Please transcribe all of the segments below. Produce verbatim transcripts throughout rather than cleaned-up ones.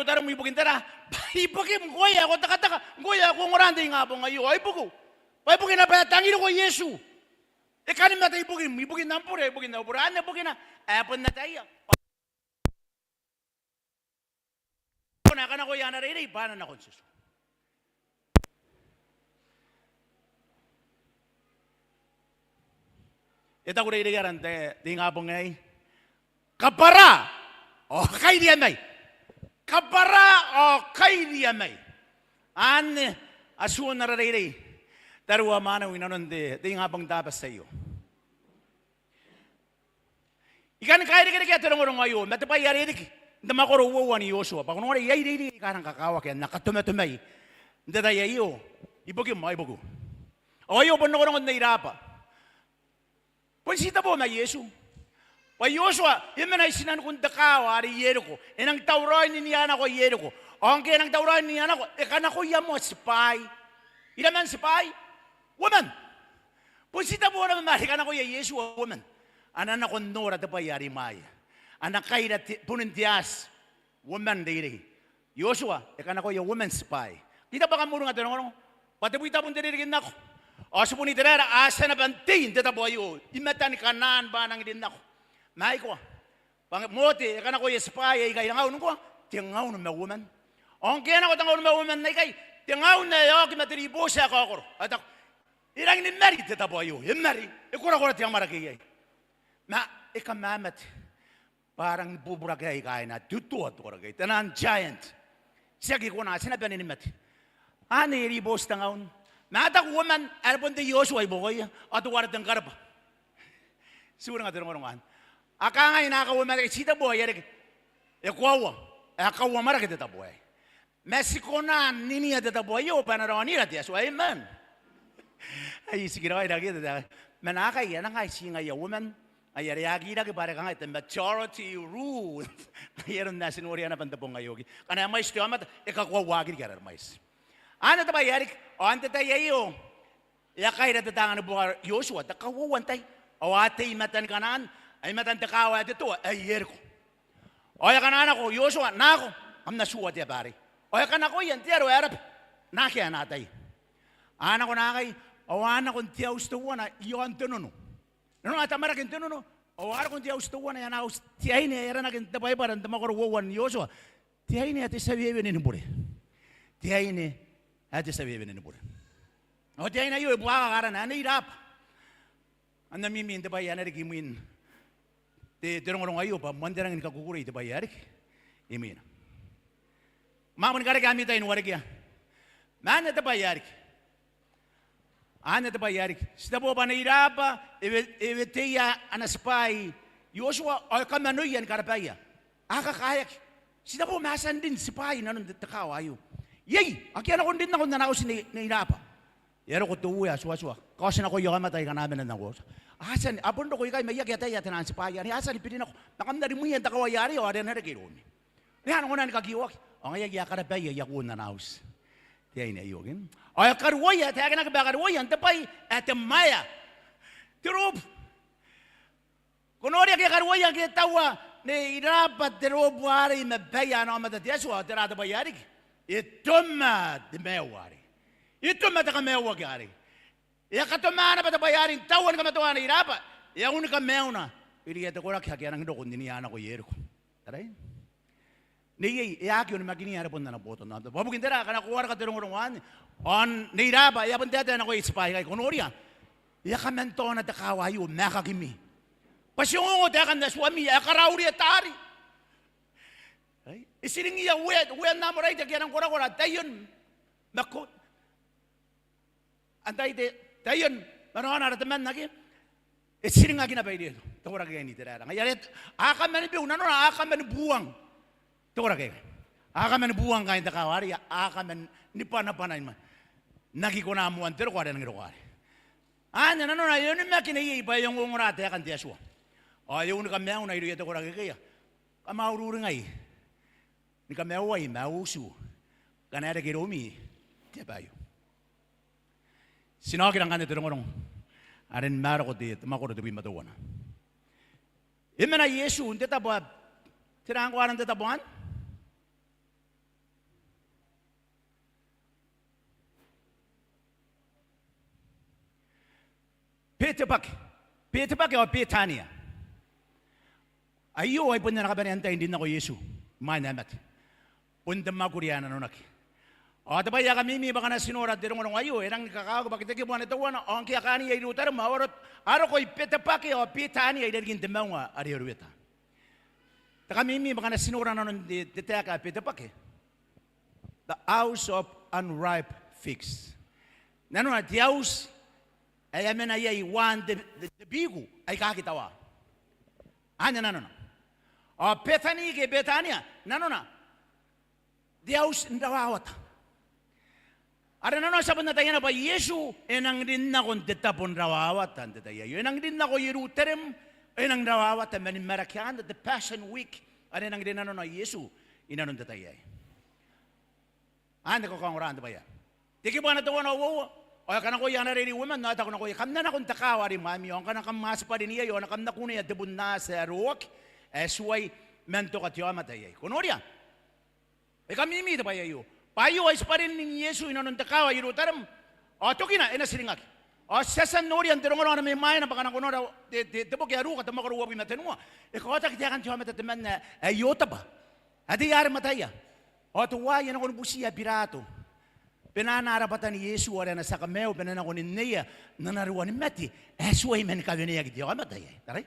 tarim ibukin tera? Bwa ibukim ngkoe ae ko tekateka, ngkoe ae ko ongora n te ingabong aio, ao ibukiu. Bwa ibukin naba ae tangiriko Iesu. E kani mata ibukim, ibukin am bure, ibukin au bure. Anne bukina ae bon ataia. Ao e kanakoia ana reirei bwa a na nakon Iesu. E taku reireiara n te, te ingabong aei, kabwara ao kairia mai. Kabwara ao kairia mai. Anne atuun ara reirei tariu ao mwaneu inanon te, te ingabong taabati aio. I kan kairekerekea te rongorongo aio ma te bwai are e riki n te mwakoro uoua n Iotua, bwa ko nora iai reirei aika a rang kakawaki ae a na katomatomai n te tai aio ibukim ao ibukiu. Ao aio bon rongorongon Nei Raaba. Bon titebo ma Iesu. Bwa Iotua e mena i tinanikun te kaawa are Ieriko. E nang tauraoi n inia nako Ieriko. Ao ngke e nang tauraoi n inia nako, e kanakoia moa tibwai. Iraman tibwai? Uoman. Bon titebo naba ma are e kanakoia Iesu uoman. A na nako n nora te bwai are i mwaia. A na kaira te, bunin te aati. Uoman reirei. Iotua e kanakoia uoman tibwai. Ti tabo kam uringa te rongorongo. Bwa tebwi tabun te ririki n nako. Ao tibun Iteraera a tia naba n tei n te tabo aio. I matan Kanaan bwa a nangi rin nako. Ma aikoa. Bwa Mote e kanakoia tibwai aika irangaun ngkoa? Tengaun ma uoman. Ao ngke e nako tengaun ma uoman aikai, tengaun ae oki ma te ribooti ae kaokoro. Ao e taku, e rangi ni mari te tabo aio. E mari. E korakora te amwarake iai. Ma e kamamate. Bwa a rangi ni bubura ke aika a na tutua te koraki aei. Taian giant. Tiaki kona, ti na bane ni mate. Anne ribooti tengaun. Ma a taku uoman, are bon te Iotua i buakoia. Ao teuare te Ngkarabwa. Ti uringa te rongorongo anne. A kangai naaka uoman, e titebo aia reke. E koaua. E koaua amwarake te tabo aei. Ma ti kona n inia te tabo aio bwa e na raonira te Atua. Amen. Ai ti kiraoi rake te tai. Ma naakai a na ngai ti ngaia uoman aia reaki rake bwa are kangai te majority rule. Ai aron ae ti noria naba n te bong aio ke. Ngkana e mwaiti te aomata, e kakoauaki riki ara mwaiti. Anne te bwai ae riki, ao n te tai aio. E a kaira te taanga ni buaka Iotua, te kauoua n tai. Ao a tei i matan Kanaan, ai matan te kaawa ae te toa, ae Ieriko. Ao e a kanakoa Iotua, nako, kam na tua te aba arei. Ao e kanakoia n te aro ae raba, n akea ana tai. A nako naakai, ao a nako n te auti teuana i aon te nono. Nanona te amwarake n te nono, ao a roko n te auti teuana i ana auti te aine ae aranaki n te Baibara n te mwakoro uoua n Iotua. Te aine ae te tia wewene ni bure. Te aine ae te tia wewene ni bure. Ao te aine aio e buakaka arana ae Nei Raaba. Kam na mimi n te bwai ae na riki imwin te, te rongorongo aio bwa moan te rangi ni kakukurei te bwai ae riki imwina. Ma moan ni karekea ami tai n warekia. Ma anne te bwai ae riki. Anne te bwai ae riki. Titebo bwa Nei Raaba e we, e weteia ana tibwai Iotua ao e kamanoia ni karabaia. A kakaeaki. Titebo ma a tia n rin tibwai inanon te, te kaawa aio. Iai, akea nako n rin nako n ana auti Nei, Nei Raaba. E a roko te uea Atuatua. Kaotinakoia aomata aika a na mena n ana auti. A tia n, a bon roko ikai ma iai ataia taian tibwai arei. A tia ni biri nako. Ma kam na rimwiia n te kawai arei ao are e na reke iroumi. Are a nako naba ni kakioaki. Ao ngaia ae a karabaia i akun ana auti. Te aine aio ke. Ao e karuoia, e taekinaki bwa e karuoia n te bwai ae te mwaea. Te roobu. Ko noria ngke e karuoia ngke e taua Nei Raaba te roobu arei ma baia ana aomata te Atua, ao tera te bwai ae riki? E toma te maiu arei. E toma te kamaiuaki arei. E a katoma naba te bwai arei n taua ni kamatoa Nei Raaba. E a unika maiuna irouia te koraki ake a nangi roko n inia nako Ieriko. Taraia? Neiei, e a aki onimakinia are bon ana botannaomata. Bwa bukin tera? Ngkana ko wareka te rongorongo anne, ao Nei Raaba e a bon taetae nakoia tibwai aikai, ko noria. E a kaman taona te kaawa aio ma aekakimi. Bwa ti ongongo taekan Atuami ae karauri e taari. Ai, e tiringiia uea, uean Amoraiti ake a nang korakora, Taion ma Ko, antai te, Taion ma raona ara temanna ake e tiringaki naba irouia te koraki aei n Iteraera. Ngaia are a kaman beu nanona, a kaman buang te koraki aei. A kaman buang kaain te kaawa arei, a kaman ni bwanabwanaia n aki kona moan te roko are a nangi roko arei. Anne nanona e onimaki neiei bwa e ongongora taekan te Atua. Ao e unika maiuna irouia te koraki akeia. Kam a ururingai ni kamaiuai ma au utu ngkana e reke iroumi te aba aio. Ti na okira ngkanne te rongorongo are ni Mareko te, te mwakoro tebwi ma teuana. E mena Iesu n te tabo ae, tera ngkoa aran te tabo anne? Betebake. Betebake ao Betania. Aio ai bon ana kabanea n tai n rin nako Iesu imwain ae mate. Bon te mwakuri ae nanonaki. Ao te bwai ae kamimi bwa ngkana ti nora te rongorongo aio, e rangi ni kakawaki bwa te kibu ae teuana, ao ngke a kaania i Ierutarem ao a roko i Betebake ao Betania irarikin te maunga are Oriweta. Te kamimi bwa ngkana ti nora nanon te, te taeka ae Betebake, the house of unripe figs. Nanona te auti ae a mena iai waan te, te, te biku aika aki tawa. Anne nanona. Ao Betani ke Betania, nanona te auti n rawawata. Are nanona ti a bon ataia naba bwa Iesu e nang rin nako n te tabo n rawawata n te tai aio. E nang rin nako Ierutarem, e nang rawawata mani maraki, anne te Passion Week are e nang rin nanona Iesu inanon te tai aei. Anne kakaongora n te bwai ae. Te kibu ae teuana ao uoua, ao e kanakoia ana reirei uoman ao e taku nakoia, kam na nako n te kaawa are i mwami, ao ngkana kam a tibwa rin iai ao na kam na kunea te bun aati ae roaki ae tuai man toka te aomata iai. Ko noria? E kamimi te bwai aio. Bwa aio ai tibwa rin Iesu inanon te kaawa i Ierutarem. Ao tokina e na tiringaki. Ao ti a tia n noria n te rongorongo ae mai mwaina bwa ngkana ko nora te, te, te boki ae Ruka te mwakoro uabwi ma tenua, e kaotaki taekan te aomata temanna ae Iotebwa. Ataia are mataia. Ao teuaei e nako ni butiia Birato bwa e na ana rabwatan Iesu are ana tia kamaiu bwa e na nako n rinea n ana ruanimate ae e tuai mani kaweneaki te aomata iai. Tarai?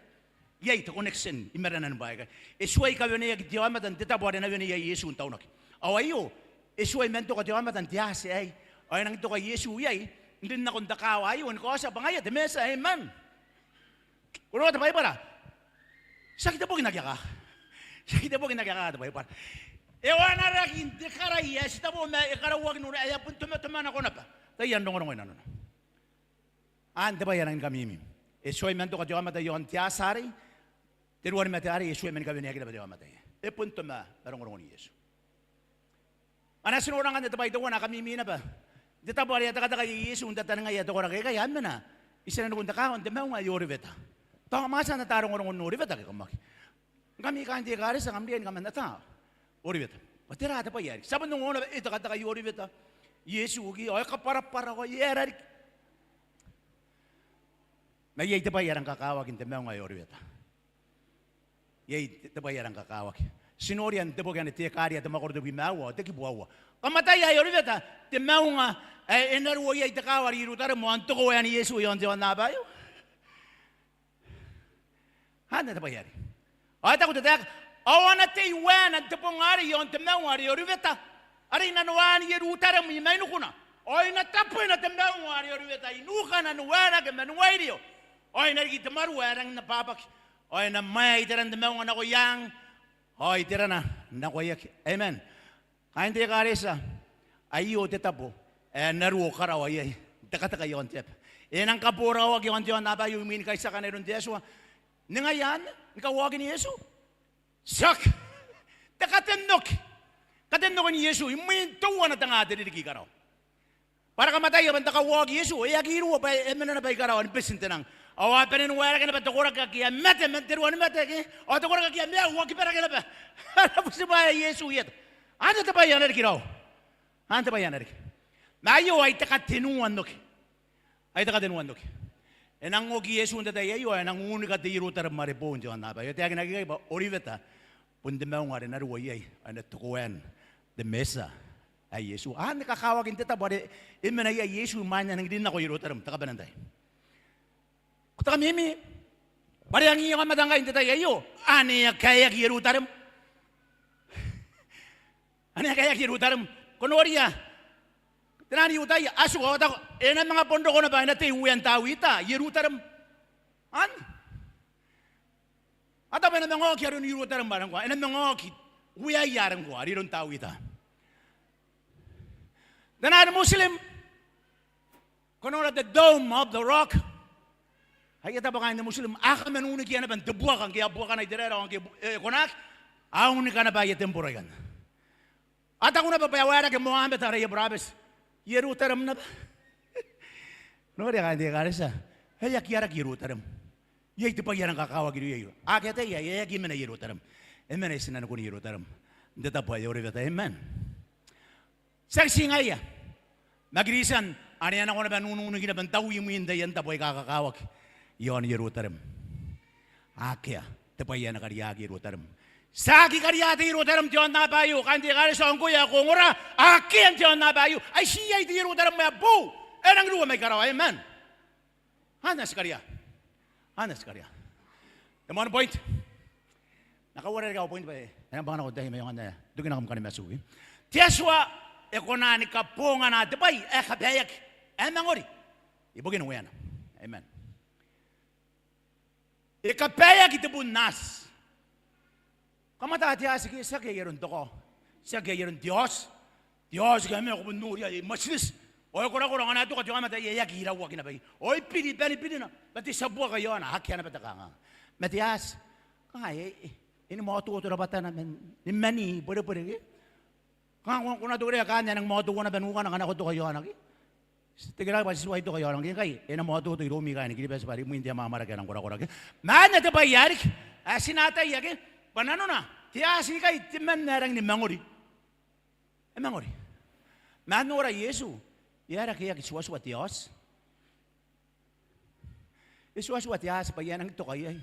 Iai te connection i marenan bwaai aikai. E tuai kaweneaki te aomata n te tabo are e na wene iai Iesu n taunaki. Ao aio, e tuai man toka te aomata n te aati aei. Ao e nangi toka Iesu iai, n rin nakon te kaawa aio, ni kaotia bwa ngaia te Mesia, amen. Ko noora te Baibara? Tiaki te boki n aki akaka. Tiaki te boki n aki akaka te Baibara. E wanaraki n te karai ae titebo ma e karauaki n ura ae a bon tomatoma nako naba taian rongorongo inanona. Anne te bwai ae nangi kamimi. E tuai man toka te aomata iaon te aati arei, te ruanimate arei, e tuai mani kaweneaki naba te aomata iai. E bon toma ma rongorongon Iesu. Ngkana ti nora ngkanne te bwai teuana ae kamimi naba, n te tabo are e a tekateka iai Iesu n tataningaia te koraki aikai, a mena i tinanikun te kaawa n te maunga ae Oriweta. Tao kam a tia n ata rongorongon Oriweta ke kam aki? Ngkami kaain te ekaretia, kam riai ni kaman ata Oriweta. Bwa tera te bwai ae riki? Ti a bon ongo naba e tekateka i Oriweta Iesu ke, ao e kabwarabwara ao e aera riki. Ma iai te bwai ae rang kakawaki n te maunga ae Oriweta. Iai te, te bwai ae rang kakawaki. Ti noria n te boki anne te Ekaretia te mwakoro tebwi ma aua, te kibu aua. Kam ataia ae Oriweta te maunga ae e na ruo iai te kaawa are Ierutarem, ao n tokowaen Iesu iaon te aonnaba aio. Anne te bwai ae riki. Ao e taku te taeka, ao a na tei waena n te bong arei iaon te maunga are Oriweta, are i nanoan Ierutarem i mainikuna. Ao e na tabwena te maunga are Oriweta i nukana ni waerake ma ni wairio. Ao e na riki te marua ae rangi n abwabwaki. Ao e na mwaea iteran te maunga nako iang, ao iterana nako aia aki. Amen. Kaain te ekaretia, aio te tabo ae e na ruo karawa iai n tekateka iaon te aba. E nang kaboraoaki iaon te aonnaba aio imwin kaitiakana iroun te Atua. Ningai anne ni kawaokin Iesu? Tiaki. Te katennoki. Katennokin Iesu imwin teuana te nga te ririki i karawa. Bwa are kam ataia bwa n te kawaoki Iesu, e aki ruo bwa e mena naba i karawa ni beti n te nang. Ao a bane ni waerake naba te koraki ake a mate man te ruanimate ke, ao te koraki ake a maiu a kibarake naba. Ana butibwaea Iesu i eta. Anne te bwai ae na riki raou. Anne te bwai ae na riki. Ma aio ai te katenua n oki. Ai te katenua n oki. E nang oki Iesu n te tai aio, e nang unika te Ierutarem are boou n te aonnaba aio. E taekinaki ikai bwa Oriweta bon te maunga are e na ruo iai, ao e na tokowaen te Mesia ae Iesu. Anne kakawakin te tabo are e mena iai Iesu imwain ae e nang rin nako Ierutarem, te kabanea n tai. Ko taku kamimi, bwa are angiia aomata ngkai n te tai aio ane a kaeaki Ierutarem. Ane a kaeaki Ierutarem. Ko noria, tenaan I-Iutaia a tiku ao a taku, e na manga bon roko naba, e na tei uean Tawita Ierutarem. Anne. A taku bwa e na manga oki aron Ierutarem are ngkoa, e na manga oki ueaia are ngkoa, are iroun Tawita. Tenaan Muslim, ko nora te Dome of the Rock. Aia tabo kaain te Muslim, a kaman unikia naba n te buaka ngke a buakana Iteraera ao ngke e, e konaaki, a unika naba aia tembora ikanne. A taku naba bwa e waerake Mohammed ara aia burabeti. Ierutarem naba. Noria kaain te ekaretia, e aki araki Ierutarem. Iai te bwai ae rang kakawaki irouia. Ake a ataia ae e aki mena Ierutarem, e mena i tinanikun Ierutarem n te tabo ae Oriweta. Amen. Tiaki ti ngaia. Ma Kristian ane a nako naba n ununiki naba n taui imwin taian tabo aika kakawaki. iaon Ierutarem. Akea te bwai ae na kariaki Ierutarem. Ti aki karia te Ierutarem n te aonnaba aio. Kaain te ekaretia, ao ngkoe ae ko ongora, akea n te aonnaba aio. Ai ti iai te Ierutarem ae boou, e nangi ruo mai karawa. Amen. Anne ae ti karia. Anne ae ti karia. Te moani point. N na kauarerekea au point bwa e nang bwaka nako te tai mai aonga n tokina kam kani matu. Te Atua e kona ni kabongana te bwai ae kabaeaki ae mangori ibukin ueana. Amen. E kabaeaki te bun aati. Kam ata te aati ke, tiaki ai aron te kao, tiaki ai aron te aoti. Te aoti ke, ma ko bon noria e matiniti, ao e korakora, ngkana e toka te aomata e aki iraua kinabaki. Ao e biri, bane birina, bwa te tia buaka iaona, akea naba te kanganga. Ma te aati, kanga e, e, e ni maototo rabwatana man, ni mani borebore ke. Kanga ko na toki raoi kaain ae nang maotoua naba nukana ngkana ko toka iaona ke. Tekeraoi bwa ti tuai toka iaona ngkai, e na maototo iroumi kaain Kiribati bwa rimwin te amwamwarake ae nang korakora ke. Ma anne te bwai ae riki ae ti na ataia ke, bwa nanona te aati ikai temanna ae rangi ni mangori. E mangori. Ma nora Iesu, e aera ke e aki tuatua te aoti? E tuatua te aati bwa e a nangi toka iai.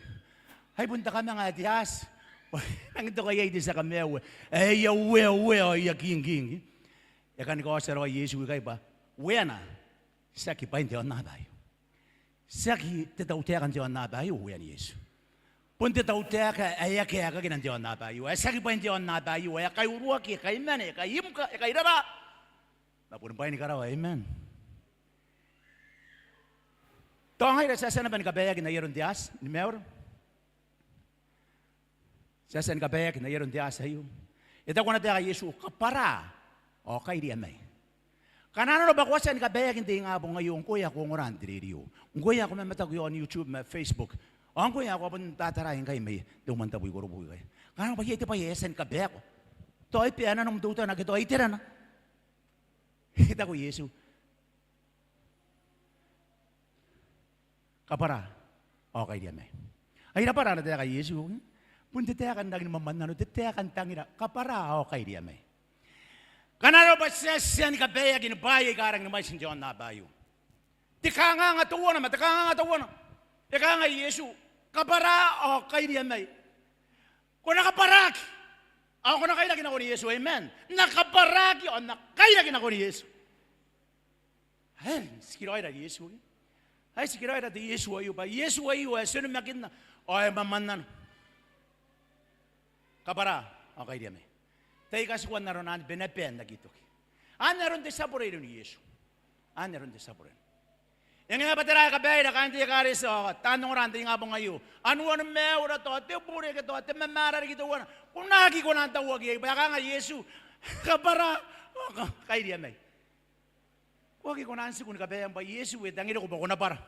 Ai bon te kamanga ae te aati bwa e a nangi toka iai te tia kamaiu ae e a uea, uea ao e a kingking. E kani kaotia raoi Iesu ikai bwa ueana tiaki bwain te aonnaba aio. Tiaki te tautaeka n te aonnaba aio uean Iesu. Bon te tautaeka ae akea aekakin te aonnaba aio, ae tiaki bwain te aonnaba aio, ae kai uruaki, e kai mane, e kai imka, e kai rara. Ma boni bwaini karawa, amen. Tao ngaira ti a tia naba ni kabaeaki n ai aron te aati ni maiura. Ti a tia ni kabaeaki n ai aron te aati aio. E taku ana taeka Iesu, kabwara ao kairia mai. Ngkana arona bwa ko a tia ni kabaeaki n te ingabong aio, ngkoe ae ko ongora n te rerio, ngkoe ae ko mamataku iaon YouTube ma Facebook, ao ngkoe ae ko a bon tatarai ngkai mai te umwantabu i Koroboki ikai. Ngkana arona bwa iai te bwai ae e a tia ni kabaeko, tao e bia nanom teutana ke tao iterana. E taku Iesu, kabwara ao kairia mai. Ai rabwara ana taeka Iesu, bon te taeka n rangi ni mwamwanano, te taeka n tangira, kabwara ao kairia mai. Ngkana arona bwa ti a tia ni kabaeaki ni bwaai aika rangi ni mwaiti n te aonnaba aio, te kanganga teuana ma te kanganga teuana, e kangai Iesu, kabwara ao kairia mai. Ko na kabwaraki ao ko na kairaki nakon Iesu, amen. N na kabwaraki ao n na kairaki nakon Iesu. Ae tikiraoira Iesu, ae tikiraoira te Iesu aio, bwa Iesu aio ae ti onimakinna ao e mwamwanano. Kabwara ao kairia mai. Tai katikua n arona ni bane bwa e na aki toki. Anne aron te tia bure iroun Iesu. Anne aron te tia bure. E ngae bwa tera ae kabaeira kaain te ekaretia ao taan ongora n te ingabong aio? Anuan maiura, tao te bure ke tao te mamaara riki teuana. Ko na aki kona n tauaki iai bwa e kangai Iesu, kabwara ao ka, kairia mai. Ko aki kona n tiku ni kabaeam bwa Iesu e tangiriko bwa ko na bwara.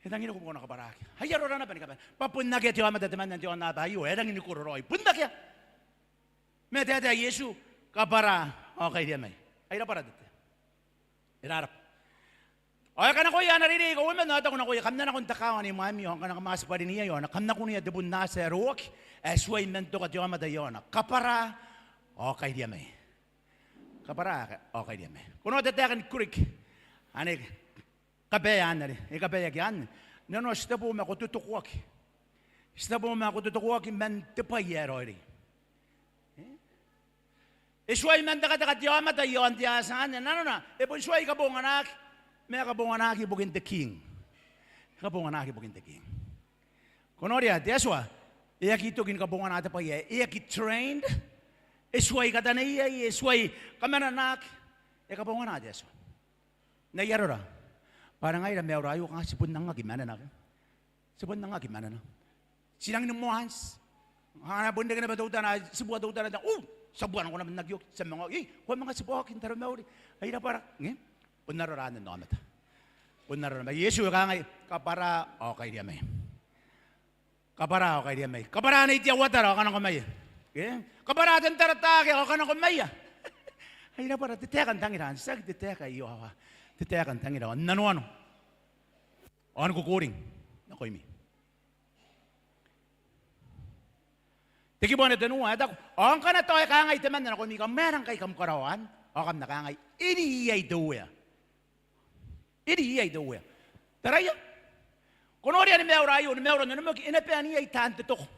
E tangiriko bwa ko na kabwaraki. Ai arora naba ni kabane bwa bon akea te aomata temanna n te aonnaba aio ae rangi ni koro raoi. Bon akea. Ma e taetae Iesu, kabwara ao kairia mai. Ai rabwara te taeka. E rarabwa. Ao e kanakoia ana reirei aika uoman ao e taku nakoia, kam na nako n te kaawa ni mwaami ao ngkana kam a tibwarin iai ao na kam na kunea te bun aati ae roaki ae tuai man toka te aomata iaona. Kabwara ao kairia mai. Kabwara ao kairia mai. Ko noa te taeka ni Greek ane kabaea anne are e kabaeaki anne. Nanona ti tebo ma ko totokoaki. Ti tebo ma ko totokoaki man te bwai ae raoiroi. E? E tuai man tekateka te aomata iaon te aati anne, nanona e bon tuai kabonganaki, ma e kabonganaki ibukin te king. E kabonganaki ibukin te king. Ko noria te Atua e aki toki ni kabongana te bwai ae e aki trained, e tuai kataneiai, e tuai kamananaki, e kabongana te Atua. N ai arora bwa are ngaira maiura aio kanga ti bon nang aki manana ke. Ti bon nang aki manana. Ti rangi ni moans. Ngkana bon reke naba teutana, tibua teutana, tao, u, tia bua nako naba n aki oki, tia manga oki, i, ko a manga tibwa oki n taromauri. Ai rabwara, nge? Bon arora anne n aomata. Bon arora. Ma Iesu e kangai, kabwara ao kairia mai. Kabwara ao kairia mai. Kabwara nei te auatara ao kanako maia. Ke? Kabwara ten taratake ao kanako maia. Ai rabwara, te taeka n tangira anne, tiaki te taeka aio awa. Te taeka n tangira ao n nanoano ao ni kokoring nakoimi. Te kibu ae tenua ae taku, ao ngkana tao e kangai temanna nakoimi, kam aera ngkai kam karaoa anne? Ao kam na kangai, e ri iai te Uea. E ri iai te Uea. Taraia. Ko noria ni maiura aio, ni maiura n onimaki, e na bae n iai taan te toko.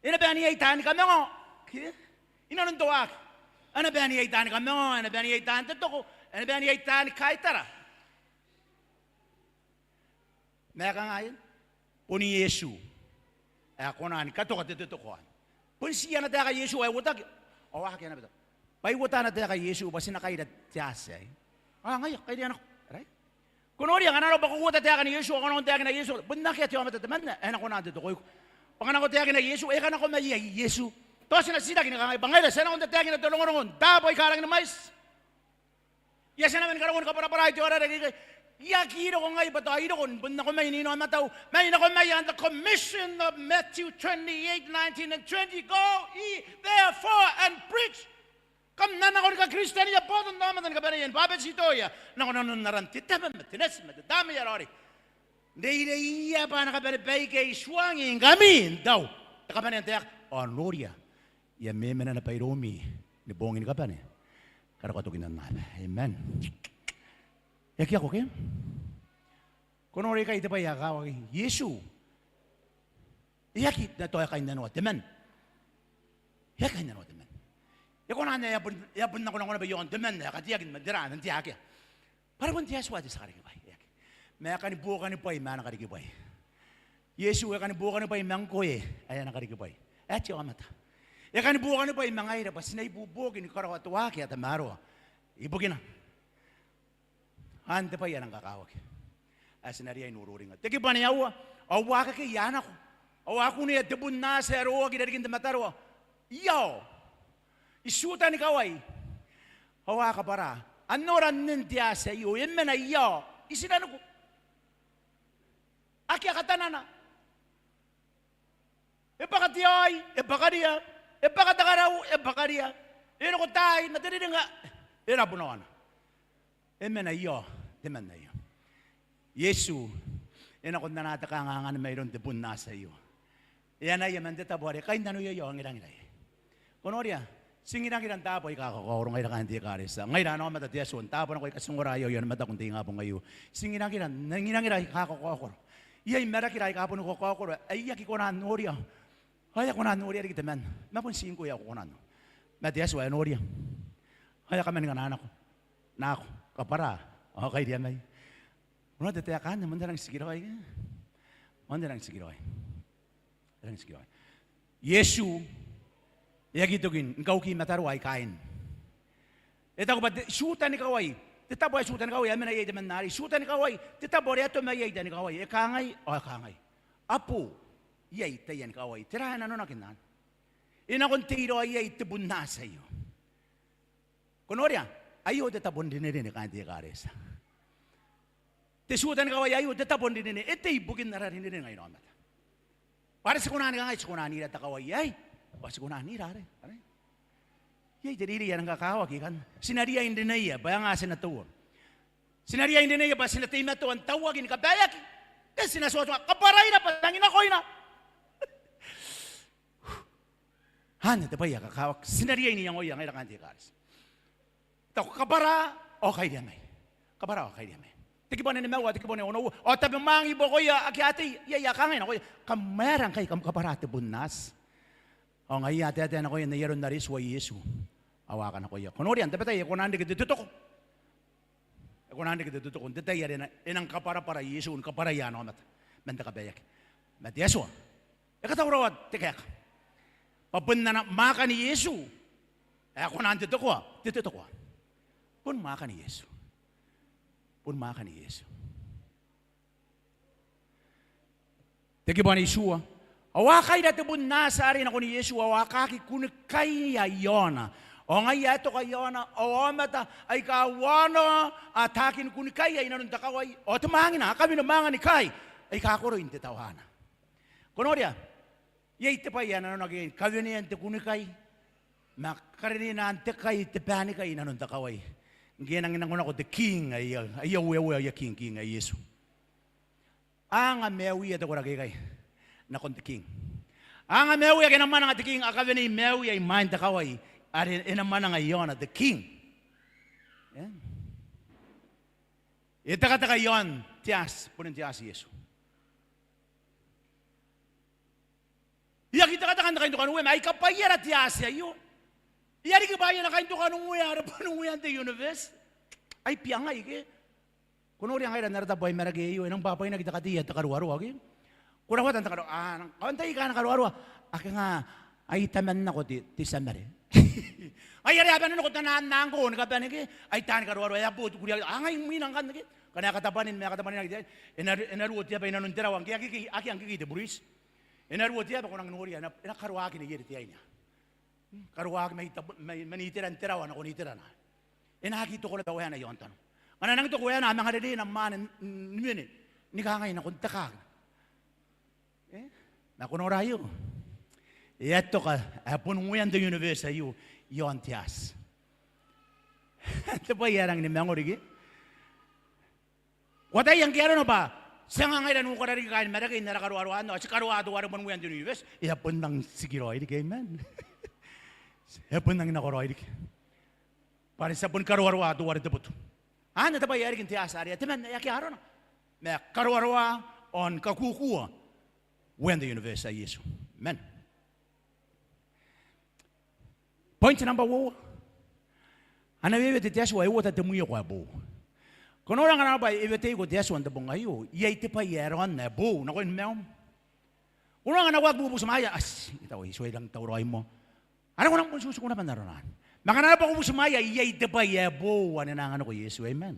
E na bae n iai taani kamangao. Ke? Inanon te waaki. A na bae n iai taani kamangao, a na bae n iai taan te toko, a na bae n iai taani kaitara. Ma e kangai, bon Iesu ae kona ni katoka te totoko anne. Bon ti ana taeka Iesu ae uotaki. Ao akea naba tao bwa e uota ana taeka Iesu bwa ti na kaira te Aati aei. Ao ngaia, kaira nako. Right? Ko noria ngkana arona bwa ko uota taekan Iesu, ao ko na taekina Iesu, bon akea te aomata temanna ae e na kona n totokoiko. Bwa ngkana ko taekina Iesu, e kanako mai iai Iesu. Tao ti na titiraki ni kangai bwa ngaira ti a nako n tataekina te rongorongo n taabo aika rangi ni mwaiti. Ia ti a nako ni karako ni kabwarabwarai te aoraki aikai. I aki roko ngai bwa tao I roko ni bon nako mai n inaomatau. Ma I nako mai under the commission of Matthew twenty-eight nineteen and twenty. Go ye therefore and preach. Kam na nako ni kakiristiania boton aomata ni kabaneia, ni bwabetitoia nako nanon aran te Tama ma te Nati ma te Tamnei ae Raoiroi. N reireiia bwa a na kabane baike I tuangingkami n tau. Te kabanea n taeka. Ao noria, I a memena naba iroumi ni boong ni kabane. Karokoa tokin aonnaba. Amen. E aki ako ke? Ko noria ikai te bwai ae kakawaki. Iesu e aki na tao e kainnanoa temanna. E aki kainnanoa temanna. E kona n ae e a bon, e a bon nakonako naba i aon temanna ae kateaki man te ra, man te akea. Bwa are bon te Atua te tia karikibwai. E aki. Ma e kani buokanibwai ma ana karikibwai. Iesu e kani buokanibwai ma ngkoe ae ana karikibwai, ae te aomata. E kani buokanibwai ma ngaira bwa ti na ibuobuoki ni karaoa te waaki ae tamaroa ibukina. Anne te bwai ae rang kakawaki ae ti na riai n ururingnga. Te kibu ae aua. Ao uakekei a nako, ao a kunea te bun aati ae roaki i rarikin te mataroa i aon, i Tiuta ni kawai. Ao a kabwara, a nora nnen te aati aio e mena i aon, i tinaniku. Akea katanana. E bwaka te aoi, e bwakaria. E bwaka te karau, e bwakaria. E roko taai ma te riringa, e rabu naona. E mena i aon temanna aio. Iesu e nako n anaa te kangaanga mairoun te bun aati aio. E anaia man te tabo are e kainnanoia i aon, e ngirangira iai. Ko noria, ti ngirangira n taabo aika kakaokoro ngaira kaain te ekaretia. Ngaira ana aomata te Atua n taabo nako aika ti ongora i aon ni mataku n te ingabong aio. Ti ngirangira, ngirangira aika kakaokoro. Iai marakira aika boni kakaokoro ae I aki kona n noria. Ao e a kona n noria riki temanna. Ma bon ti ngkoe ae ko kona n noo. Ma te Atua e noria. Ao e a kaman ngkana nako. Nako, kabwara ao kairia mai. Ko noria te taeka anne, moan te rang tikiraoi. Moan te rang tikiraoi. Te rang tikiraoi. Iesu e aki toki ni kauki mataroa aika aine. E taku bwa te, Tiuta ni kawai, te tabo ae Tiuta ni kawai, a mena iai temanna arei. Tiuta ni kawai, te tabo are e a toma iai Tiuta ni kawai. E kangai, ao e kangai. A bo iai taian kawai. Tera ae nanonaki n anne? E nako n teiraoi iai te bun aati aio. Ko noria, aio te tabo n rinerine kaain te ekaretia. Te Tiuta ni kawai aio te tabo n rinerine, e tei ibukin ara rinerine ngaira aomata. Bwa are ti kona ni kangai, ti kona n ira te kawai aei, bwa ti kona n ira arei, arei. Iai te reirei ae rang kakawaki ikanne. Ti na riai n rineia bwa e nga ti na toua. Ti na riai n rineia bwa ti na teimatoa n tauaki ni kabaeaki. Ke ti na tuatua, kabwaraira bwa ti nangi nakoina. Anne te bwai ae kakawaki ti na riai n iangoia ngaira kaain te ekaretia. Tao kabwara ao kairia mai. Kabwara ao kairia mai. Te kibu ae nimaua, te kibu ae onoua. Ao tabemwaang i buakoia ake a tei, iai ae kangai nakoia, kam aera ngkai kam kabwara te bun aati? Ao ngaia a taetae nakoia n ai aron are e tuai Iesu. Ao a kanakoia. Ko noria, n tabetai e kona n reke te totoko. E kona n reke te totoko n te tai are e nang kabwarabwara Iesu ni kabwaraia ana aomata man te kabaeaki. Ma te Atua e katauraoa te kaeka bwa bon ana mwaakan Iesu ae kona n totokoa, te totokoa. Bon mwaakan Iesu. Bon mwaakan Iesu. Te kibu ae itiua. Ao a kaira te bun aati arei nakon Iesu, ao a kaaki kunikaia i aona. Ao ngaia ae toka i aona, ao aomata aika uaana a taaki ni kunikaia i nanon te kawai. Ao te mwaangina, a kawenea mwaanga ni kaai aika koroi n te tawaana. Ko noria, iai te bwai ae nanonaki iai, kawenean te kunikai ma karerenan te kai, te baanikai i nanon te kawai. Ngke e nangi nakonako te king ae, ae Ueaia, ae king, king ae Iesu. A anga maiuia te koraki aikai nakon te king. A anga maiuia ake e na mwananga te king, a kawenei maiuia imwain te kawai are e na mwananga i aona te king. E tekateka i aon te aati, bon te aati Iesu. I aki tekateka n te kaintokanuea, ma ai kabwaiara te ati aio. E a riki bwaai ana kaintokanuea are bon uean te universe. Ai biangai ke? Ko noria ngaira n ara tabo ae Marakei aio, e nang bwabwainaki te katei ae te karuaroa ke? Ko rawata n te karuaroa, a, nang kawantai kaain karuaroa. Ake nga, ai taman nako te, te tia mare. Ai are a bane nako tanaan ngkoa ni kabane ke? Ai taani karuaroa, e a bo te kuria, a ngai imwina ngkanne ke? Ngkana e katabwanin, ma e katabwaninaki te, e na, e na ruo te aba inanon te rawa, ngke akea, akea ngkekei te buriti. E na ruo te aba, ko nang noria, e na, e na karuaki neiere te aine. Karuaki mai tabu-, mai, man iteran te rawa nakon iterana. E na aki toko naba waena i aontano. Ngkana e nang toko waena, a manga rereina mwaane n, n, ni wene, ni kangai nakon te kaakina. E? Ma ko nora aio. E a toka, ae bon uean te universe aio, i aon te ati. Te bwai ae rangi ni mangori ke? Ko ataia ngke arona bwa ti anga ngaira n ukara riki kaain Marakei n ara karoaroa anne, ao ti karoa teuare bon uean te universe, e a bon nang tikiraoi riki, amen. E a bon nang nakoraoi riki. Bwa are ti a boni karoaroa teuare te boto. Anne te bwai ae riki n te ati are e a temanna, e aki arona. Ma e karoaroa ao ni kakuakua uean te universe ae Iesu. Amen. Point namba uoua. Ana wewete te Atua, e uota te mwioko ae boou. Ko nora ngkana arona bwa e weteiko te Atua n te bong aio, iai te bwai ae raonna ae boou nakoim ma maium. Ko nora ngkana ko aki bubutimwaea, ati, I taku Iesu e rangi n tauraoi moa. Are ko nang bon tiku naba n arona anne. Ma ngkana arona bwa ko butimwaea, iai te bwai ae boou anne e na anganiko Iesu, amen.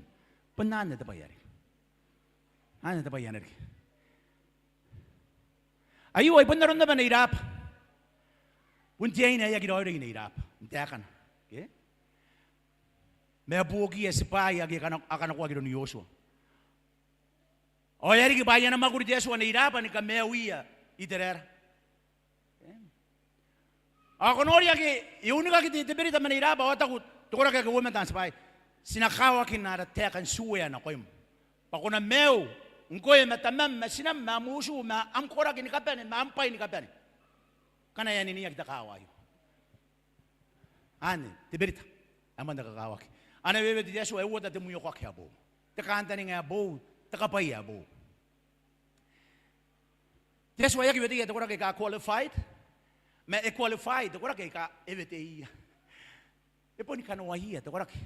Bon anne te bwai ae riki. Anne te bwai ae na riki. Aio ai bon aron naba Nei Raaba. Bon te aine ae aki raoiroi Nei Raaba n taekana ke? Ma e buokiia tibwaai ake a kana-, a kanakoaki iroun Iotua. Ao e a riki bwa ana mwakuri te Atua Nei Raaba ni kamaiuia Iteraera. Ao ko noria ake e unikaki te, te berita ma Nei Raaba ao a taku te koraki ake uoman taan tibwaai, ti na kawakin ara taeka n tiuea nakoim, bwa ko na maiu ngkoe ma tamam ma tinam ma am utu ma am koraki ni kabane ma am bwai ni kabane. Ngkana e aniniaki te kaawa aio. Anne te berita ae moan te kakawaki. Ana wewete te Atua, e uota te mwioko ake ae boou, te kantaninga ae boou, te kabwaia ae boou. Te Atua e aki weteia te koraki aika qualified, ma e qualify te koraki aika e weteia. E boni kanoaia te koraki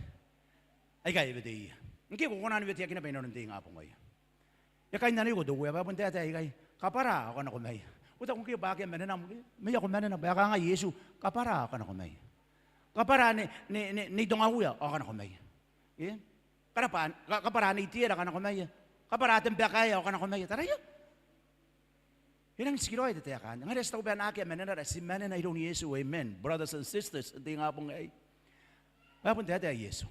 aika e weteia. Ngke ko kona ni weteaki naba inanon te ingabong aei. E kainnanoiko te Uea bwa e bon taetae ikai, kabwara ao ko nako maia. Ko taku ngke bwa akea manenam ke? Maia ko manena bwa e kangai Iesu, kabwara ao ko nako maia. Kabwara Nei, Nei, Nei, Nei Tongauea ao ko nako maia. E? Kabwara, ka-, kabwara Nei Teera, ko nako maia. Kabwara Tembakaea ao ko nako maia. Taraia. E rangi n tikiraoi te taeka anne. Ngaira ti taku bwa e na akea manenara, ti manena iroun Iesu, amen. Brothers and sisters, n te ingabong aei. Bwa e bon taetae Iesu.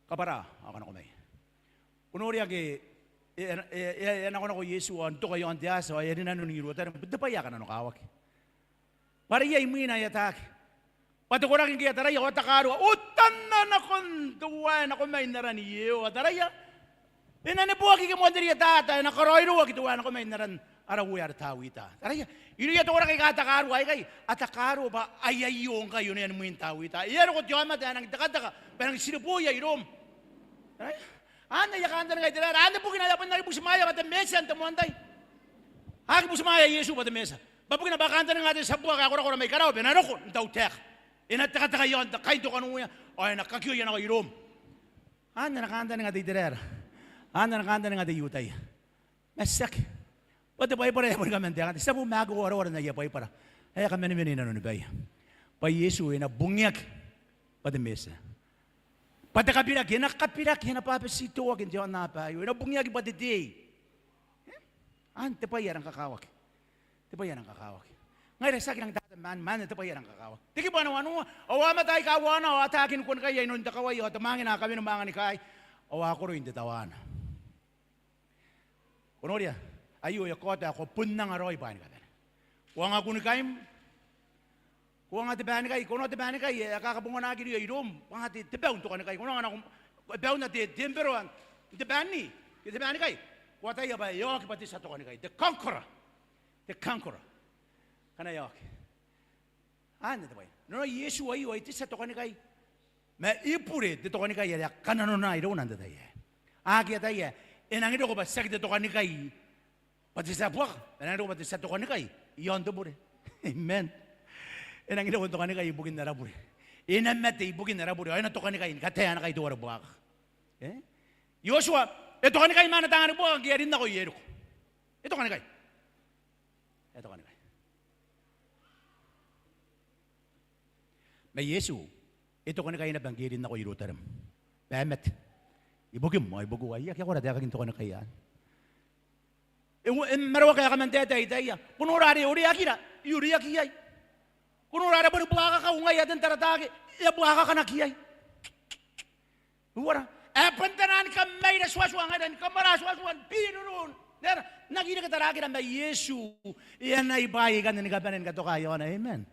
Kabwara ao ko nako maia. Ko noria ake e, e, e, e nakonako Iesu ao n toka i aon te ati ao e a rinanoni iroun Tabiteuea bwa te bwai ae kananokawaki. Bwa are iai imwina ae ataaki. Bwa te koraki ngke e a taraia ao a takarua, otanna nakon teuae nako mai n aran Iehova. Taraia. E na neboaki ike moan te rietata, e na karaoiroaki teuae nako mai n aran ara uea are Tawita. Taraia. Irouia te koraki aika a takarua aikai, a takarua bwa ai aio ngkai onean mwin Tawita. E a roko te aomata ae nangi tekateka bwa e nangi tiriboia i Rom. Taraia. Anne aia kantaninga Iteraera, anne bukina ae a bon aki butimwaea bwa te Mesia n te moan tai. A aki butimwaea Iesu bwa te Mesia. Bwa bukina bwa e kantaninga te tia buaka ae korakora mai karawa bwa e na roko n tautaeka. E na tekateka i aon te kaintokanuea ao e na kakioia nako i Rom. Anne ana kantaninga te Iteraera. Anne ana kantaninga te I-Iutaia. Ma tiaki. Bwa te Baibara e a boni kaman taekinna. Ti a bon aki wareware n aia Baibara ae e a kamanimani inanoni baia. Bwa Iesu e na bungiaki bwa te Mesia. Bwa te kabiraki, e na kabiraki, e na bwabetitoaki n te aonnaba aio. E na bungiaki bwa te tei. E? Anne te bwai ae rang kakawaki. Te bwai ae rang kakawaki. Ngaira ti aki rang tata man, man te bwai ae rang kakawaki. Te kibu ae wanua, ao aomata aika uaana ao a takin kuonikai inanon te kawai, ao te mwangena a kawenimwaanga ni kaai, ao a koroi n te tawaana. Ko noria, aio e kaota ae ko bon anga raoi bwaai ni kabane. Ko anga kunikaim, ko anga te banikai, ko noa te banikai ae kakabonganaki irouia i Rom, ko anga te, te bau n tokanikai, ko noa ngkana ko, e bauna te, te emperor n te bani, te banikai, ko ataia bwa e oki bwa te tia tokanikai, te conqueror, te conqueror. Ngkana e oki. Anne te bwai. Nanona Iesu aio ai te tia tokanikai. Ma e bure te tokanikai are a kananona irouna n te tai aei. A aki ataia, e nangi roko bwa tiaki te tokanikai Bwa te tia buaka, e nangi roko bwa te tia tokanikai iaon te bure. Amen. E nangi roko n tokanikai ibukin ara bure. E na mate ibukin ara bure, ao e na tokanikai ni kataea ana kai teuare buakaka. E? Iotua, e tokanikai ma ana taani buaka ngke e a rin nako i Eriko. E tokanikai. E tokanikai. Ma Iesu, e tokanikai naba ngke e rin nako i Ierutarem. Bwa e mate. Ibukim ao ibukiu, ai akea kora taekakin tokanikai anne. E, e maraoaki ae kaman taetae i taia. Ko nora are e oreakira, e oreaki iai. Ko nora are boni buakaka ngaia ae ten tarataake, e a buakaka nako iai. Uara, e bon tera ni kamaira tuatua ngaira, ni kamara tuatua, ni birurun. Nera, n aki reke tarakira ma Iesu, e anai bwaai aikanne ni kabane ni katoka iaona, amen.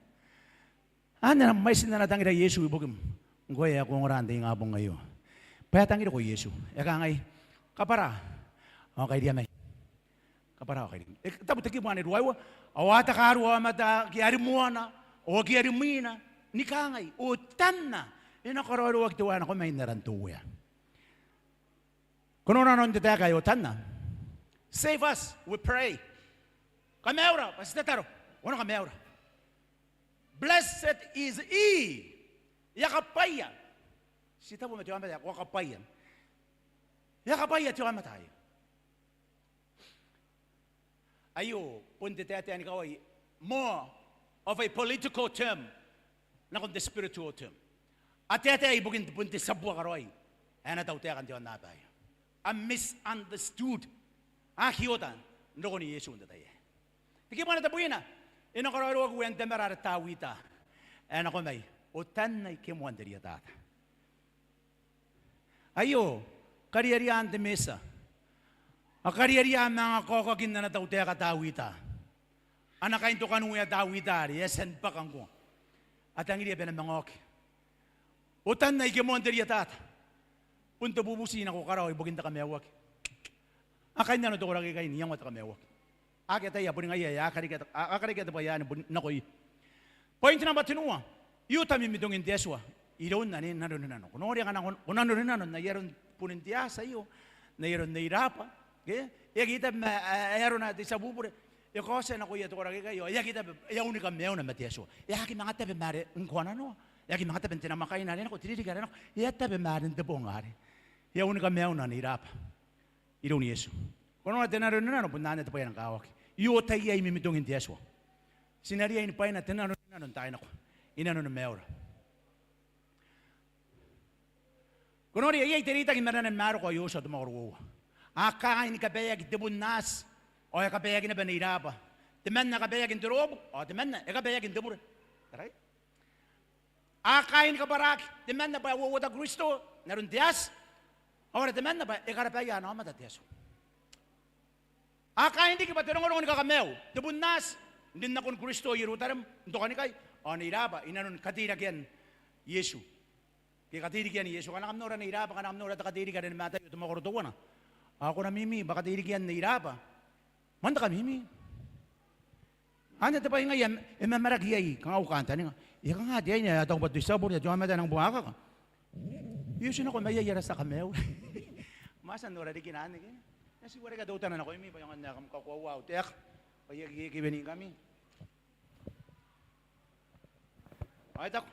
Anne ana mwaitin ana tangira Iesu ibukim. Ngkoe ae ko ongora n te ingabong aio. Bwa e tangiriko Iesu. E kangai, kabwara. Ao kairia mai. Kabwara ao kairia mai. E tabu te kibu anne ruaiwa. Ao a takarua aomata ake a rimoana, ao ake a rimwina. Ni kangai, Otanna. E na karaoiroaki teuae nako mai n aran te Uea. Ko nora nanon te taeka ae Otanna. Save us, we pray. Kamaiura, bwa ti tataro. Ko na kamaiura. Blessed is he. E a kabwaia. Ti tabu ma te aomata ae ko a kabwaia. E a kabwaia te aomata aei. Aio bon te taetae ni kawai, more of a political term nakon te spiritual term. A taetae ibukin bon te tia buaka raoi ae ana tautaeka n te aonnaba aei. A misunderstood. A aki ota n rokon Iesu n te tai aei. Te kibu anne tebwina, e na karaoiroaki uean tamara are Tawita ae nako mai. Otanna ike moan te rietata. Aio, kariarian te Mesia. A kariaria manga kaokakin ana tautaeka Tawita. Ana kaintokanuea Tawita are e a tia ni bwaka ngkoa. A tangiria bwa e na manga oki. Otanna ike moan te rietata. Bon te bubuti nako karawa ibukin te kamaiuaki. A kainnano te koraki aikai n iangoa te kamaiuaki. Akea te bwai ae boni ngaia ae a karekea te, a, a karekea te bwai anne bon nakoia. Point nambwa tenua. Iuta mimitongin te Atua iroun ane nanorinano. Ko noria ngkana ko, ko nanorinano n ai aron bunin te ati aio, n ai aron Nei Raba, ke? E aki tabe ma, a, ae arona te tia bubure. E kaotia nakoia te koraki aikai, ao e aki tabe, e a unika maiuna ma te Atua. E aki manga tabe ma are ngkoananoa. E aki manga tabe n te namwakaina are nako, te ririki are nako. E a tabe ma are n te bong arei. E a unika maiuna Nei Raba iroun Iesu. Ko nora te nanorinano bon anne te bwai ae rang kakawaki. Iuta iai mimitongin te Atua. Ti na riai ni bwaina te nanorinano n taai nako. I nanoni maiura. Ko noria iai te reitaki i marenan Mareko ao Iotua te mwakoro uoua. A kangai ni kabaeaki te bun ati, ao e kabaeaki naba Nei Raba. Temanna e kabaeaki n te roobu, ao temanna e kabaeaki n te bure. Tarai. A kaai ni kabwaraki, temanna bwa e uouota Kristo n aron te ati, ao ara temanna bwa e karabaia ana aomata te Atua. A kaai n riki bwa te rongorongo ni kakamaiu, te bun ati, n rin nakon Kristo i Ierutarem n tokanikai, ao Nei Raba i nanoni kateirakean Iesu. Ke kateirikian Iesu, ngkana kam nora Nei Raba, ngkana kam nora te kateiriki are ni Mataio te mwakoro teuana. Ao ko na mimi bwa kateirikian Nei Raba man te kamimi. Anne te bwai ngaia e mamaraki iai, kanga au kantaninga. E kanga te aine ae a taku bwa te tia bure, te aomata ae nang buakaka. Iesu nako mai iai ara tia kamaiu. Ma ti a nora riki anne ke. E a tia ni warekia teutana nakoimi bwa e aonga n ae kam kakoaua au taeka. Bwa I aki kewenikami. Ao e taku,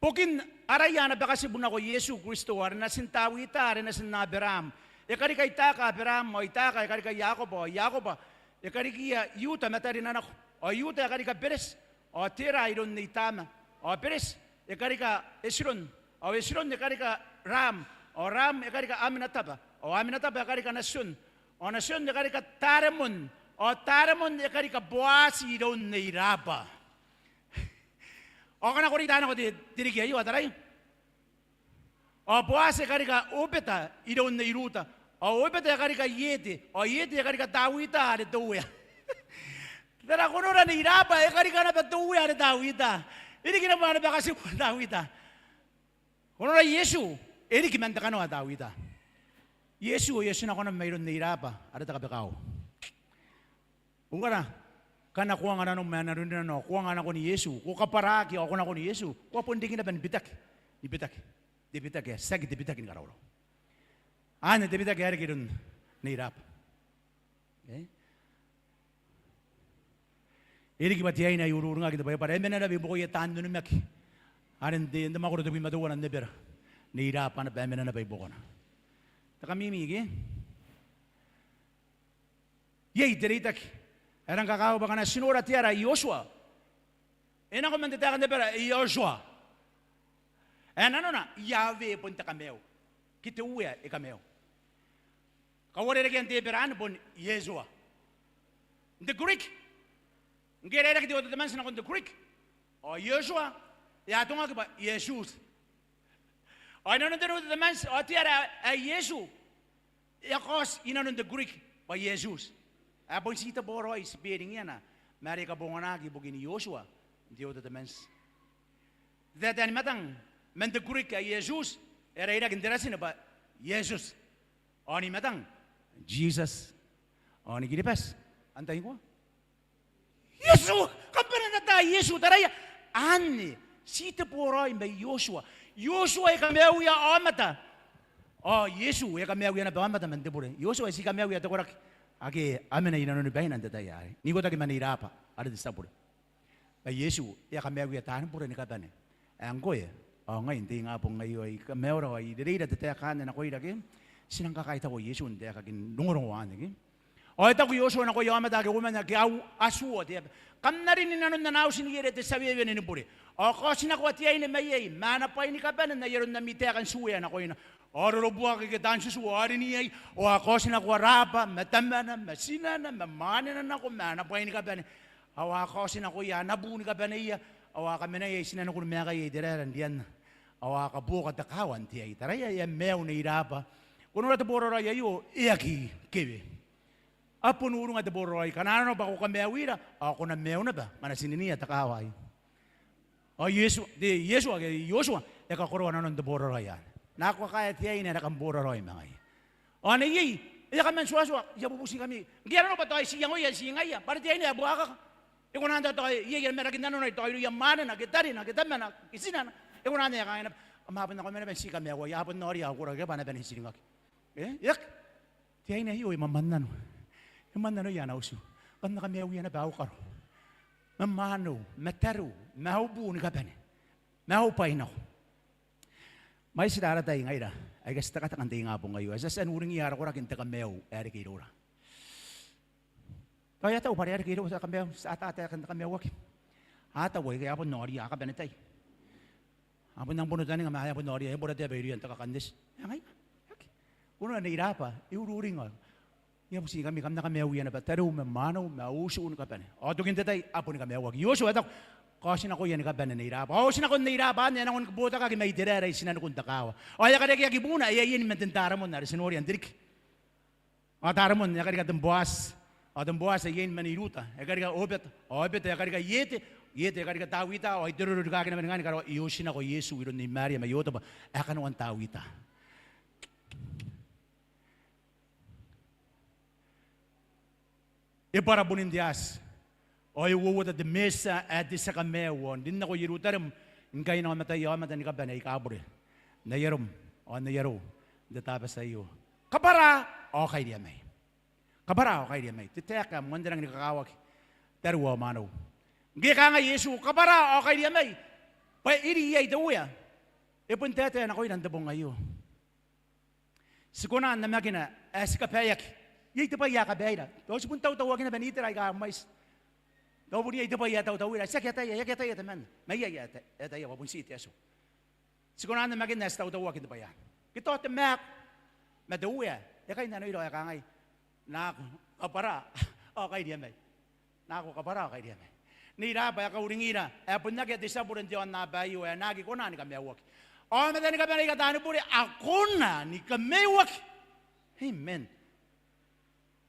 ibukin araia ana bakatibu nako Iesu Kristo, are natin Tawita, are natin Aberaam. E karika Itaaka Aberaam, ao Itaaka e karika Iakoba, ao Iakoba e karikiia Iuta ma tarina nako. Ao Iuta e karika Bereti, ao Tera iroun Nei Taama. Ao Bereti e karika Etiron, ao Etiron e karika Raam, ao Raam e karika Aminataba, ao Aminataba e karika Nation, ao Nation e karika Taremon, ao Taremon e karika Boati iroun Nei Raba. Ao ngkana ko reita nako te, te riki aio, a tarai. Ao Boati e karika Obeta iroun Nei Ruta, ao Obeta e karika Iete, ao Iete e karika Tawita are te Uea. Tera, ko nora Nei Raba e karika naba te Uea are Tawita. E riki naba ana bakatibu Tawita. Ko nora Iesu, e riki man te kanoa Tawita. Iesu, Iesu nako naba mairoun Nei Raba are te kabekau. Ngkana, ngkana ko anga nanom ae nanorinano, ko anga nakon Iesu, ko kabwaraki ao ko nakon Iesu, ko a bon riki naba ni bitaki, ni bitaki, te bitaki ae tiaki te bitaki ni karaurau. Anne te bitaki ae reke iroun Nei Raba. E? E riki bwa te aine ae I ururingaki n te Baibara, e mena naba i buakoia taan onimaki are n te, n te mwakoro tebwi ma teuana n Ebera. Nei Raaba naba e mena naba i buakona. Te kamimi ke? Iai te reitaki ae rang kakawaki bwa ngkana ti nora te ara Iotua, e nako man te taeka n Ebera Ioshua, ae nanona Yahweh bon te kamaiu ke te Uea ae kamaiu. Kauarerekean te Ebera anne bon Iehova. N te Greek, ngke e rairaki te Old Testament nakon te Greek, ao Ioshua e a atongaki bwa Iesus. Ao inanon te New Testament, ao te ara ae Iesu e a kaoti inanon te Greek bwa Iesus. Ae bon ti te boraoi spelling iai ma are e kabonganaki ibukin Ioshua n te Old Testament. Te taetae ni matang man te Greek ae Iesus e rairaki n te Latin bwa Iesus. Ao ni matang, Jesus. Ao ni Kiribati, antai ngkoa? Iesu. Kam bane n ata Iesu, taraia. Anne, ti te boraoi ma Ioshua. Ioshua e kamaiuia aomata, ao Iesu e a kamaiuia naba aomata man te bure. Ioshua e ti kamaiuia te koraki ake a mena inanoni baina n te tai arei, n ikotaki ma Nei Raaba are te tia bure. Ma Iesu e a kamaiuia taani bure ni kabane. Ae ngkoe ao ngai n te ingabong aio, I kamaiuira ao I rereira te taeka anne nakoira ke ti nang kakaitau Iesu n taekakin rongorongo anne ke. Ao e taku Ioshua nakoia aomata ake uoman ake a tua te aba, kam na rin i nanon ana auti neiere te tia wewene ni bure, ao kaotinakoa te aine maiai ma ana bwai ni kabane n ai aron ami taeka n ti uea nakoina. Ao rorobuaka ake taan tiutiu, ao rin iai, ao a kaotinakoa Raaba ma tamana ma tinana ma mwanena nako ma ana bwai ni kabane. Ao a kaotinakoia ana bu ni kabaneia, ao a kamanea i tinanikun maekaia Iteraera n rianna, ao a kabuoka te kaawa n te ai. Taraia, e a maiu Nei Raaba. Ko nora te boraraoi aio, e aki kewe. A bon uringa te boraraoi. Ngkana nanona bwa ko kamaiuira, ao ko na maiu naba ngkana ti ninia te kaawa aio. Ao Iesu, te, Iesu ake Ioshua e kakoroa nanon te boraraoi anne. Nako kakaea te aine ae kam boraraoi ma ngaia. Ao neiei, e a kaman tuatua, I a bubutikami. Ngke a nanona bwa tao ti iangoia, ti ngaia, bwa are te aine ae buakaka. E kona n tao, tao iai ara maraki n nanona, tao irouia mwanena ke tarena ke tamana ke tinana. E kona n ae kangai naba, kam a bon nako ma naba n ti kamaiuai, a bon noria au koraki bwa a na bane n tiringaki. E, e aki. Te aine aio e mwamwannano. E mwannanoia ana utu. Kam na kamaiuia naba au karo ma mwanou ma tariu ma au bu ni kabane ma au bwai nako. Mwaitira ara tai ngaira aika ti tekateka n te ingabong aio, ae ti a tia n uringiia ara koraki n te kamaiu ae reke iroura. Tao e a tau bwa are e reke iroura te kamaiu, ti a ata taekan te kamaiuaki. A tau aikai, a bon noria, a kabane tai. A bon nang bonotaninga ma a bon noria, e bora te aba irouia n te kakaneti. E ngaia, e aki. Ko nora Nei Raaba e ururinga. I a bubutikami, kam na kamaiuia naba tariu ma mwanou ma au utu ni kabane. Ao tokin te tai a boni kamaiuaki. Ioshua e taku, kaotinakoia ni kabane Nei Raaba. Ao otinakon Nei Raaba anne e a nangi ni botakaki mai Iteraera i tinanikun te kaawa. Ao e a karekeaki buuna ae e a ien man Ten Taramon are ti noria n te riki. Ao Taramon e a karika ten Boati. Ao ten Boati e a ien mani Ruta. E a karika Obeta. Ao Obeta e a karika Iete. Iete e a karika Tawita. Ao ai te roro rikaaki naba ni ngani karawa e otinako Iesu iroun Nei Maria mai Otaba ae kanoan Tawita. E bwara bunin te aati. Ao e uouota te Mesia ae te tia kamaiu ao n rin nako Ierutarem ni kainaomataia aomata ni kabane aika bure n ai arom ao n ai arou n te Tabati aio. Kabwara ao kairia mai. Kabwara ao kairia mai. Te taeka ae moan te rangi ni kakawaki, tariu ao mwanou. Ngke e kangai Iesu, kabwara ao kairia mai, bwa e iri iai te Uea, e bon taetae nakoira n te bong aio. Ti kona n namakina ae ti kabaeaki. Iai te bwai ae kabaeira. Tao ti bon tautauaki naba n itera aika mwaiti. Tao bon iai te bwai ae tautauira. Ti aki ataia, e aki ataia temanna. Ma iai ae ataia bwa bon ti te Atua. Ti kona n namakina ae ti tautauaki n te bwai anne. Ke tao te maaku ma te Uea e kainnanoira ao e kangai, nako, kabwara ao kairia mai. Nako, kabwara ao kairia mai. Nei Raaba e kauringira ae bon akea te tia bure n te aonnaba aio ae na aki kona ni kamaiuaki. Aomata ni kabane aika taani bure a kona ni kamaiuaki. Amen.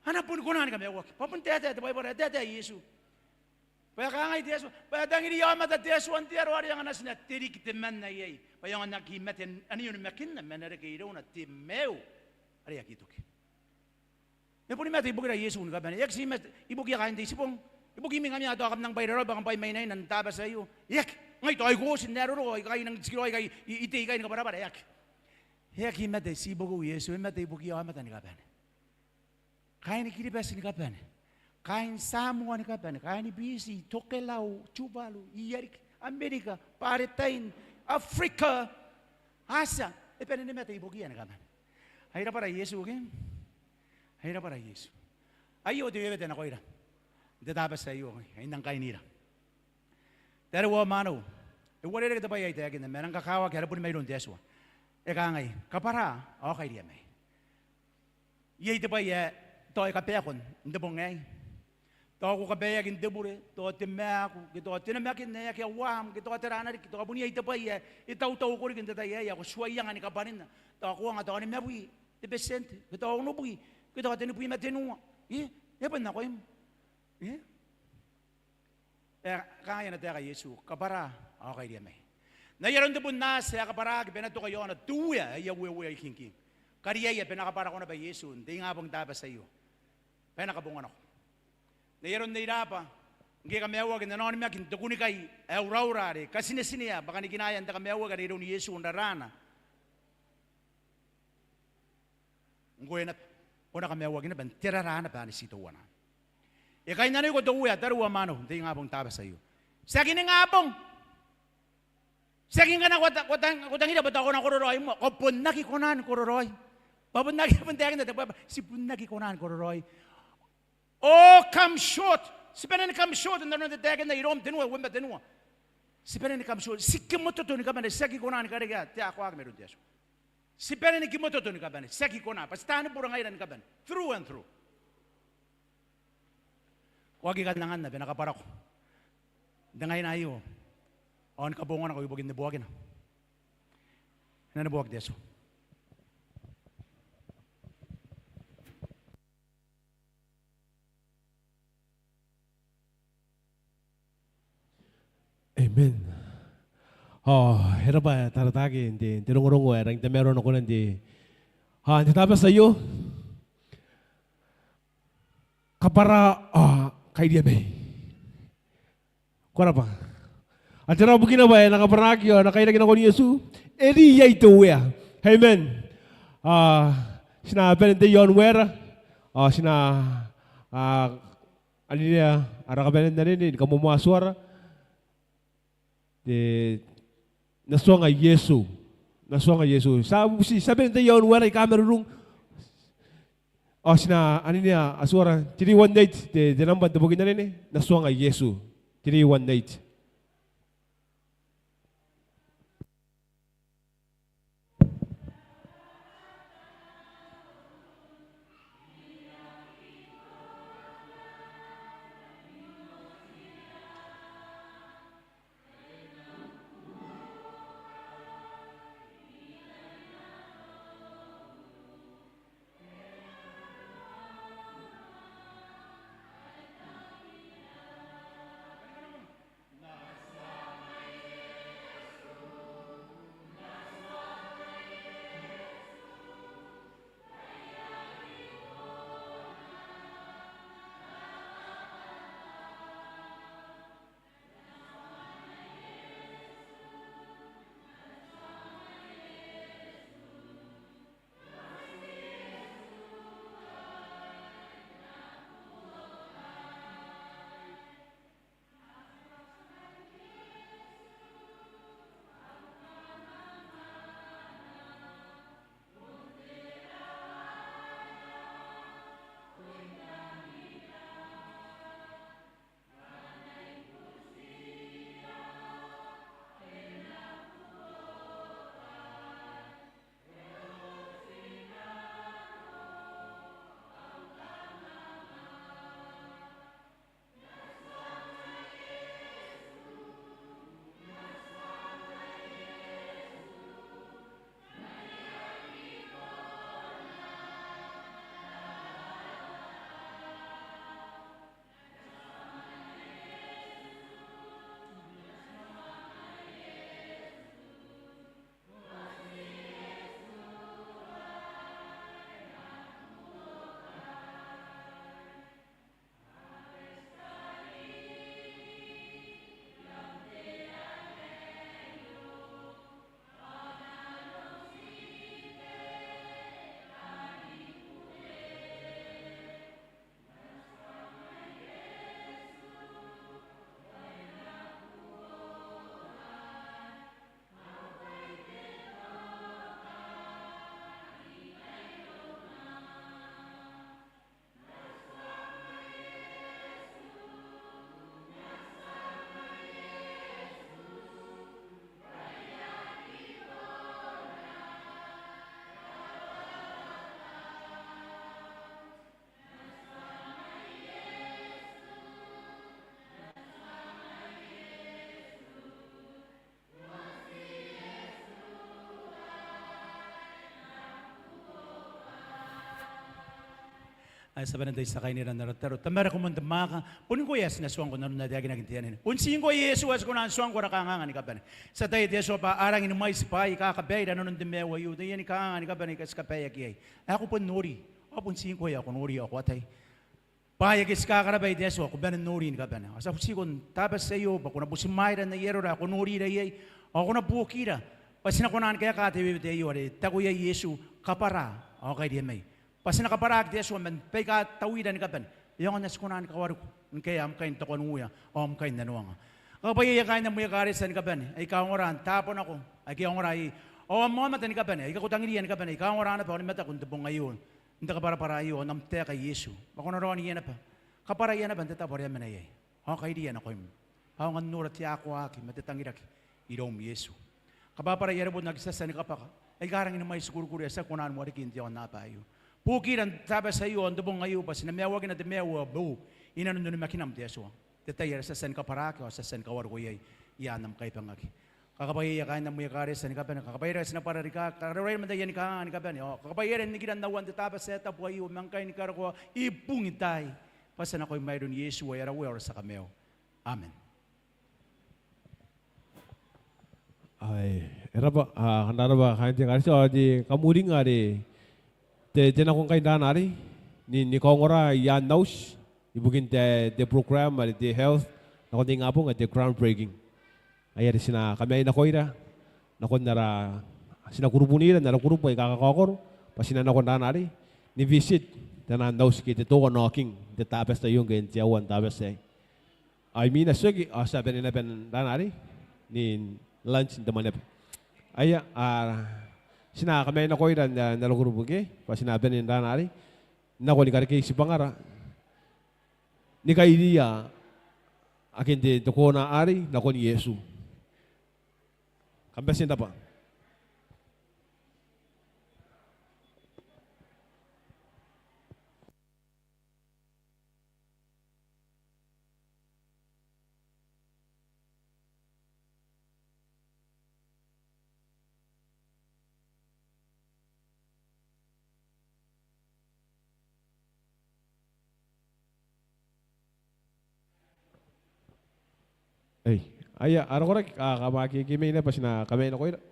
A na boni kona ni kamaiuaki. Bwa bon taetae te Baibara, e taetae Iesu. Bwa e kangai te Atua, bwa e tangiriia aomata te Atua n te aro are e anga natina te riki temanna iai, bwa e aonga n aki mate n onimakinna ma n na reke irouna te maiu are aki toki. E boni mate ibukira Iesu ni kabane. E aki ti mate ibukiia kaain te Itibong. Ibukimi ngkami ae tao kam nang bwairarau bwa kam bwai mainaina n te Tabati aio. E aki. Ngai tao I kaoti n ae roroko, I kai nang tikiraoi, I kai I, I tei, I kai ni kabwarabwara. E aki. E aki mate ti ibukiu Iesu, e mate ibukiia aomata ni kabane. Kaaini Kiribati ni kabane. kaain Samoa ni kabane, kaain Biti, Tokelau, Tuvalu, Iariki, Amerika, Baretain, Afrika, Atia, e bane ni mate ibukiia ni kabane. Ai rabwata Iesu ke? Ai rabwata Iesu. Aio te wewete nakoira n te Tabati aio, ai nang kainira. Tariu ao mwaneu, e uarereke te bwai ae I taekinna ma e nang kakawaki ara buri mairoun te Atua. E kangai, kabwara ao kairia mai. Iai te bwai ae tao e kabaeko n te bong aei. Tao ko kabaeaki n te bure, tao te maaku, ke tao te namakin ae akea uaam, ke tao tera riki, tao bon iai te bwai ae e tautau riki n te tai aei, ae ko tuai anga ni kabwaninna. Tao ko anga tao nimabwi te betienti, ke tao onobwi, ke tao tenibwi ma tenua. E, e bon nakoim. E? E kangai ana taeka Iesu, kabwara ao kairia mai. N ai aron te bun aati ae kabwaraki bwa e na toka i aona te Uea ae Uea, Uea i kingking. Kariaia bwa e na kabwarako naba Iesu n te ingabong n Tabati aio. Bwa e na kabonganako. N ai aron Nei Raba, ngke e kamaiuaki n ana onimaki n te kunnikai ae uraura are e katinetinea bwa kanikinaean te kamaiuaki are iroun Iesu n raraana. Ngkoe naba, ko na kamaiuaki naba n te raraana bwa anne ti teuana. E kainnanoiko te Uea, tariu ao mwaneu, n te ingabong n Tabati aio. Tiaki ningabong. Tiaki ngkana ko ta-, ko tang-, ko tangira bwa tao ko na kororaoi moa, ko bon aki kona ni kororaoi. Bwa bon aki, bon taekinna te bwai bwa ti bon aki kona ni kororaoi. Oh, come short. Ti bane ni come short n aron ae e taekinna i Rom tenua, uabwi ma tenua. Ti bane ni come short. Ti kimototo ni kabane, ti aki kona ni karekea te akoaki mairoun te Atua. Ti bane ni kimototo ni kabane, ti aki kona, bwa ti taani bure ngaira ni kabane. Through and through. Ko aki kan anganna bwa e na kabwarako n te ngaina aio ao ni kabonganako ibukin neboakina. E na neboaki te Atua. Amen. Ao e rabwa ae taratake n te, n te rongorongo ae rangi n tamaroa nakoina n te, ao n te Tabati aio. Kabwara ao kairia mai. Ko rabwa. Ao tera bukina bwa e na kabwaraki ao e na kairaki nakon Iesu? E ri iai te Uea. Amen. Ao ti na bane n tei i aon waera. Ao ti na, ao, aninea ara kabanean anene ni kamoamoa Atuara. Te, N na tuanga Iesu. N na tuanga Iesu. Ti a, ti a bane n tei i aon waera aika marurung. Ao ti na aninea Atuara, three one eight, te, te nambwa n te boki n anene, N na tuanga Iesu. Three one eight. Ae ti a bane n tai ti a kainera n ara tataro. Tamara ae ko moan te mwaaka, bon ngkoe ae ti na tuangko n aron ae taekinaki n te anene. Bon ti ngkoe Iesu ae ti kona n tuangko ara kanganga ni kabane. Ti ataia te Atua bwa a rangi ni mwaiti bwaai aika kabaeira inanon te maiu aio, taiani kanganga ni kabane aika ti kabaeaki iai. Ae ko bon nori, ao bon ti ngkoe ae ko nori ao ko ataia. Bwaai ake ti kakarabwa iai te Atua, ko bane n nori ni kabane. Ao ti a butiko n Tabati aio bwa ko na butimwaeira n ai arora ae ko norira iai, ao ko na buokira bwa ti na kona ni kaeka te weewete aio are e taku iai Iesu, kabwara ao kairia mai. Bwa ti na kabwaraki te Atua man baika tawira ni kabane. E aonga n ae ti kona ni kawariko ni kaea am kain takuanguia ao am kain nanoanga. Kakabwaiaia kaain am ekaretia ni kabane aika ongora n taabo nako aike a ongora iai, ao am aomata ni kabane aika ko tangiria ni kabane aika a ongora naba ao ni mataku n te bong aio, n te kabwarabwara aio, ao n am taeka Iesu, bwa ko na raoniia naba. Kabwaraia naba n te tabo are a mena iai, ao kairia nakoim. A aonga n nora te akoaki ma te tangiraki iroum Iesu. Kabwarabwaraia ara bon aki tiatia ni kabwaka aika rangi ni mwaiti kurukuru ae ti aki kona ni wareki n te aonnaba aio. Buokira n Tabati aio ao n te bong aio bwa ti na maiuakina te maiu ae boou inanon onimakinam te Atua. Te tai are ti a tia ni kabwaraki ao ti a tia ni kawariko iai i aan am kaibangaki. Kakabwaiaia kaain am ekaretia ni kabane, kakabwaiaira ae ti na bwararika, karauraira man taiani kanganga ni kabane, ao kakabwaiaira n nikira n auan te Tabati ae tabu aio ma ngkai ni karokoa i bungi taai, bwa ti a nakoim mairoun Iesu ae ara Uea ao ara tia Kamaiu. Amen. Ai, e raba, a, kam na raba kaain te ekaretia, ao te kamuringa are te, te nako ngkai n rana arei, ni, ni kaongora i aan auti ibukin te, te program are te health, nakon te ingabong ae te groundbreaking. Ai are ti na kamai nakoira, nakon ara, ti na kurubu nira n ara kurubu aika kakaokoro, bwa ti na nako n rana arei, ni visit taian auti ke te door knocking n te Tabati aio ngke n te aua n Tabati aei. Ao imwina ti oki, ao ti a bane naba n rana arei, ni lunch n te mwaneaba. Aia, a, ti na kamai nakoira n, n ara kurubu ke, bwa ti na bane n rana arei, nako ni karekei tibwangara, ni kairiia akin te, te kona arei, nakon Iesu. Kam bati n raba. Ei, aia, ara koraki, a, kam a kekemai naba, ti na kamai nakoira.